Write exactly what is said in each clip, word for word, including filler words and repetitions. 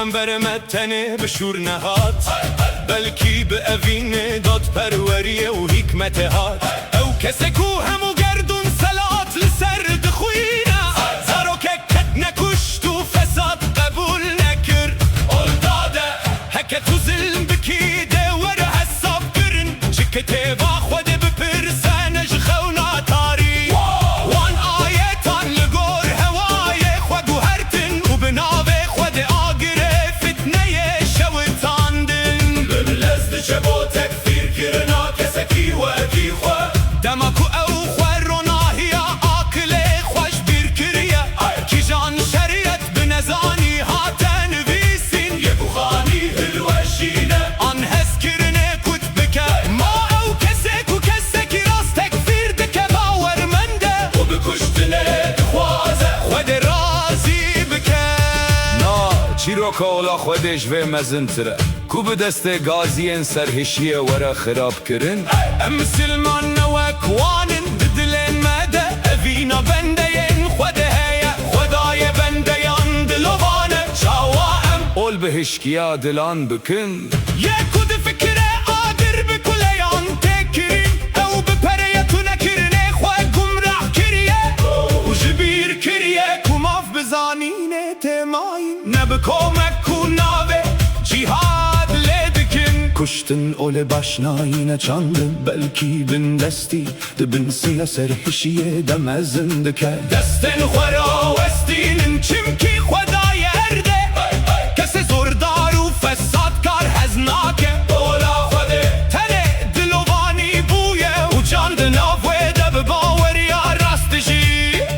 Pêxember me tenê bi şûr nehat, belkî bi evînê, dadperweriyê û hîkmetê hat. Ew kesê ku hemû gerdûn selat li ser dixwîne, zarokek ket nekuşt û fesad qebûl nekir. Ol dade, heke tu zilm bikî, dê were hesabkirin, ji kitêba Xwedê bipirse, ne ji xewna tarî. Wan ayetan li gor hewayê xwe guhertin û bi navê Xwedê agirê fitneyê şewitandin. Bi lez diçe bo tekfîrkirina kesekî wekî xwe. Dema ku ew xwe ronahiya aqilê xwe ji bîr kiriye, kîjan şeriyet bi nezanî hate nivîsîn. Yê ku xanî hilweşîne. An hezkirinê kut bike. Ma ew kesê ku kesekî rast tekfîr dike, bawermend e û bi kuştinê dixwaze Xwedê razî bike. Na, çîroka ola Xwedê ji vê mezintir e, ku bi destê gaziyên serhişiyê were xirab kirin. Em misilman ne wek wan in, di dilên me de evîna bendeyên Xwedê heye. Xwedayê bendeyan dilovan e, çawa em ol bi hişkiya dilan bikin? Yê ku difikire agir bi kuleyan tê kirîn, ew bi pereye tunekirinê xwe gumrah kiriye û ji bîr kiriye ku maf bi zanînê tê mayîn. Ne bi komek ku navê cîhad lê dikin. Kuştin olê baş nayîne çandin, belkî bindestî di bin siya serhişiyê de mezin dike. Destên xwe rawestînin, çimkî Xwedayê erdê kesê zordar û fesadkar hez nake. Ola Xwedê tenê dilovanî bûye û can di nav wê de bi baweriya rast dijî.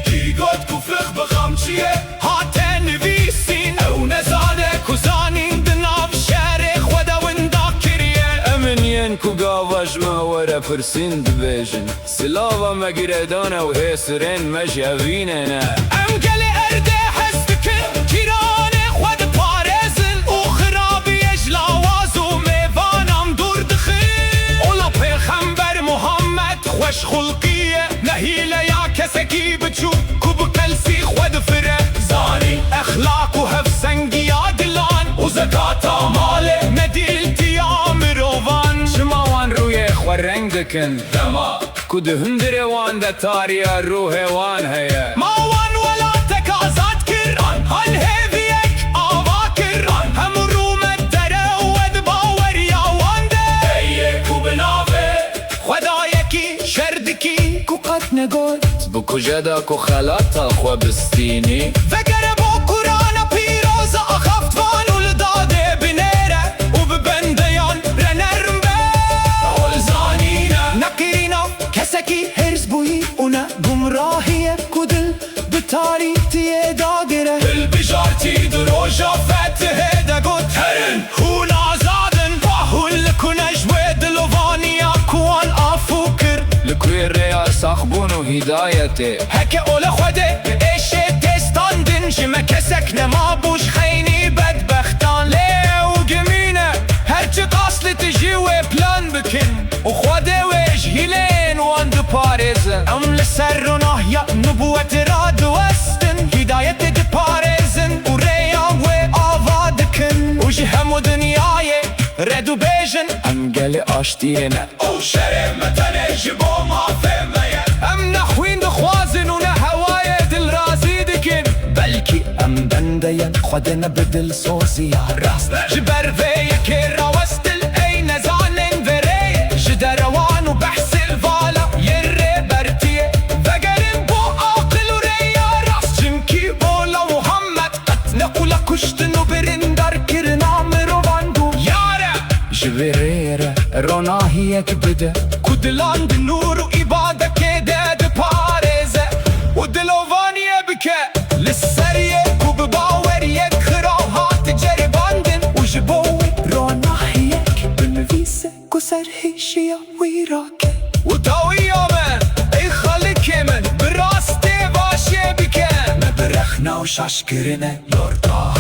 Kî got ku fiqh bi xamçiyê hate nivîsîn? Ew nezane ku zanîn di nav şerê xwe de winda kiriye. Em in yên ku gava ji me were pirsîn, dibêjin, silava me girêdan e û hêsirên me ji evînê ne. Em gelê erdê hez dikin, cîranê xwe diparêzin û xirabiyê ji lawaz û mêvanan dûr dixin. Ola Pêxember Muhammed xweşxulqî ye, ne hîleya kesekî biçûk ku bi qelsî xwe difire. Zanîn, exlaq û hevsengiya dilan û zekata malê, ne dîltiya mirovan. Çima wan rûyê xwe reng dikin, dema ku di hundirê wan de tariya ruhê wan heye? Ma wan welatek azad kir, an hal hêviyek ava kir, an hemû rûmet derew e di baweriya wan de. Ey yê ku bi navê Xwedayekî şer dikî, ku qet negot bikuje da ku xelata xwe bistînî. Vegere bo Kurana pîroza axaftvan û li dadê binêre û bi bendeyan re nerm be. Ol zanîne, ne qirîna kesekî hêrsbûyî û ne gumrahiyek ku dil bi tarîtiyê dagire. Hilbijartî di roja fetihê de got, herin, hûn azad in. Wa hûn li ku ne ji wê dilovaniya ku wan afû kir? Li ku yê rêya saxbûn û hîdayetê? Heke ola Xwedê bi êşê tê standin, ji me kesek nemabû ji xeynî bedbextan. Lê ew gimîne, her çiqas li tijî wê plan bikin û Xwedê wê ji hîleyên wan diparêze. Em li ser ronahiya nubûwetê radiwestin, hîdayetê diparêzin û rêya wê ava dikin û ji hemû dinyayê re dibêjin, em gelê aştiyê ne. Ew şerê me tenê ji bo mafê me ye. Em ne xwîn dixwazin û ne hewayê dilrazî dikin. Belkî em bendeyên Xwedê ne bi dilsoziya rast. Ji ber vê yekê rawestin ey nezanên verê ye. Ji derewan û behsê vala yê rêbertiyê. Vegerin bo aqil û rêya rast. Çimkî ola Muhammed qet ne qula kuştin û birindarkirina mirovan bû. Yare! Ji vê rêyê re ronahiyek bide, ku dilan di nûr û îbadekê de diparêze û dilovaniyê bike li ser yê ku bi baweriyek xira hat ceribandin û ji bo wê ronahiyek binivîse ku serhişiya wî rake. Û dawiya me, ey xalikê min, bi rastê vaşê bike. Me bi rexna û şaşkirine lorda